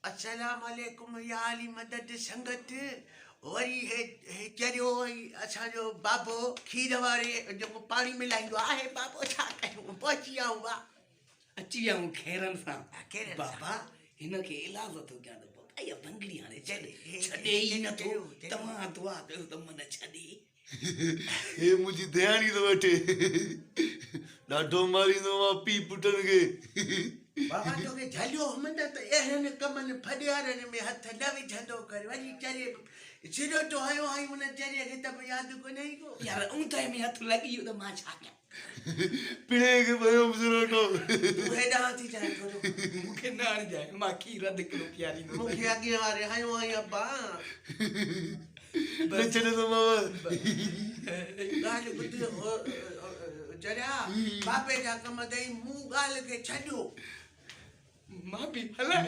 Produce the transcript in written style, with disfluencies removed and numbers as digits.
السلام عليڪم يا علي مدد سنگت وري هي هي چريو ۽ اسان جو بابو کير واري جيڪو پاڻي ملائيندو آهي بابو ڇا ڪيون پهچي ويا آهيون وا اچي ويا آهيون خيرن سان خيرن سان. بابا هن کي ايلاز ٿو ڪيان ته بابا اها بنگڙي هاڻي ڇڏ ڇڏي ڇڏي ئي نٿو توهان دعا ڪيو ته من ڇڏي. هي منهنجي ڌياڻي ٿو وٺي. ڏاڍو ماريندو مان پيء پٽن کي. بابا توکي جهليو هئم نه ته اهڙن ڪمن ڦڏيارن ۾ هٿ نه وجهندو ڪر. وري چري سروٽو هنيو هئائين ان چريء کي ته به ياد ڪونهي ڪو. يار اونداهي ۾ هٿ لڳي ويو ته مان ڇا ڪيان. پڻهين کي به هنيو هئم سروٽو. تون هيڏانهن ٿي چاهين ٿورو. مون کي نه هڻجانء مان کير اڌ ڪلو پياريندوسانء. مون کي اڳئين واري هنيو هئائين ابا. نه ڇڏيندومانء. ڳالهه ٻڌ چريا، بابي جا ڪم اٿئي، مون ڳالهه کي ڇڏيو. مان به هلان.